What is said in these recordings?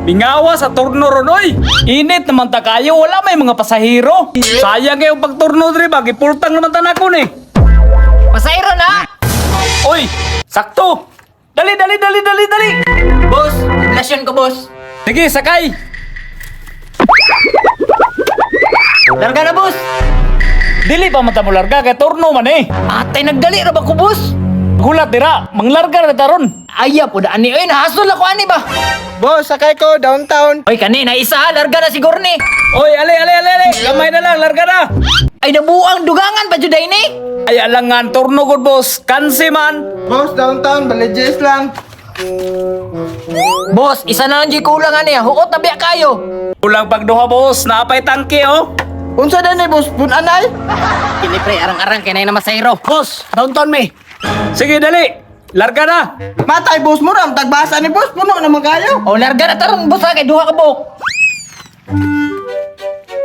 Mingawa sa turno ron oy. Init naman ta kayo, wala may mga pasahero. Sayang kayo pagturno diri ba, gipultang naman ta nako ni. Pasayro na! Oy, sakto. Dali, dali, dali, dali, dali. Boss, poblasyon ko, boss. Sige, sakay. Larga na, boss. Dili pa man ta mo larga kay turno man eh. Atay, nagdali ra ba ko, boss? Gulat dira, manglarga ra taron. Aya po daan ni. Oy, nahasol ako ani ba? Boss, sakay ko, downtown. Oy, kani na isa, ha? Larga na siguro ni. Oy, ali, ali, ali, ali. Gamay na lang, larga na. Ay, nabuang dugangan pa juday ni. Ay, alangan, turno good boss. Kansi man. Boss, downtown, balajes lang. Boss, isa na lang di kulang ani. ha. Huot na biya kayo. Kulang pagduha boss, naapay tangke oh. Unsa na ni boss, punanay? Kini pre, arang-arang kay na masayro. Boss, downtown me. Sige, dali. Larga na. Matay boss mo ram, tagbasa ni boss, puno naman kayo. O larga na tarong boss ha, kay duha ka buok.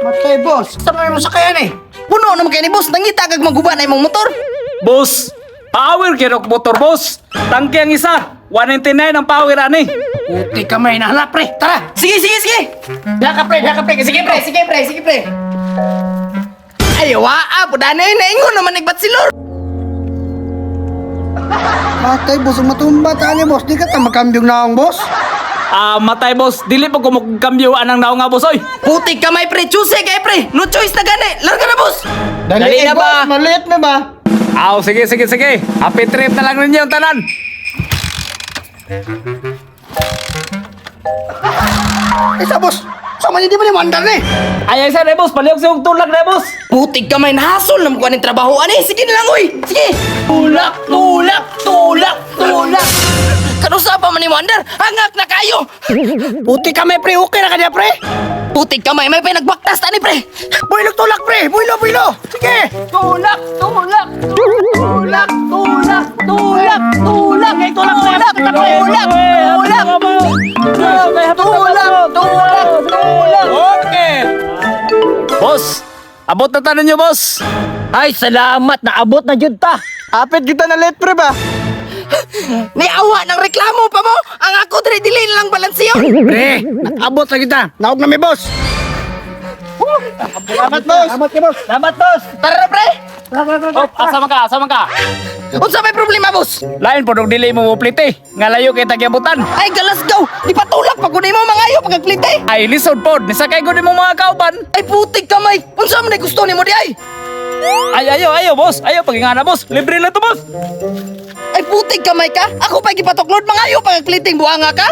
Matay boss. Sa may mo sakayan eh. Puno naman kayo ni boss, nangita kag maguba na imong motor. Boss, power kirok motor boss. Tangke ang isa. 199 ang power ani. Puti ka may nahala pre. Tara. Sige, sige, sige. Diha ka pre, diha ka pre. Sige pre, sige pre, sige pre. Ay, waa, pudanay na ingon naman nagbatsilor. Matay, boss. Matumba ta ni boss. Di ka ta makambyong naong, boss. Ah, matay boss, dili pa ko magkambyo anang naong nga boss oy. Putik kamay pre, choose kay pre. No choice na gani. Larga na boss. Dali na ba? Boss, maliit na ba? Aw, sige, sige, sige. Happy trip na lang ninyo ang tanan. Isa, boss. Sa man hindi mo ni mandar ni. Ay, ay, sir, eh, boss, palihog sa tulak na boss. Putik kamay nahasol na mukha ng trabaho ani. Sige na lang oy. Sige. Tulak, tulak, tulak, tulak. Kanusa pa man ni Wander? Hangak na kayo. Puti ka may pre, okay na ka niya pre. Putik kamay may pinagbaktas tani pre. Builog tulak pre, builo builo. Sige. Tulak, tulak, tulak, tulak, tulak, tulak, Tulak, tulak, tulak, tulak, tulak, tulak, tulak. Okay. Boss, abot na tanan nyo, boss. Ay, salamat, naabot na jud ta. Apit kita na late pre ba? Niawa ng reklamo pa mo. Ang ako diri dili na lang balansiyo. Pre, nakabot na kita. Naog na mi boss. Salamat boss. Salamat kay boss. Salamat, boss. Tara na pre. Oh, asa man ka, asa man ka. Unsa may problema boss? Lain po dog dili mo muplite. Nga layo kay tagyabutan. Ay galas gaw. Di patulak pag kunin mo mga ayo pagkaglite. Ay, lisod pod. Nisakay ko ni mo mga kauban. Ay putik kamay. Unsa man ay gusto nimo di ay? Ay, ayo, ayo, boss. Ayo, pagingana, boss. Libre na to, boss. Ay putik kamay ka. Ako pa gipatuklod mga ayo pagkagliting buanga ka.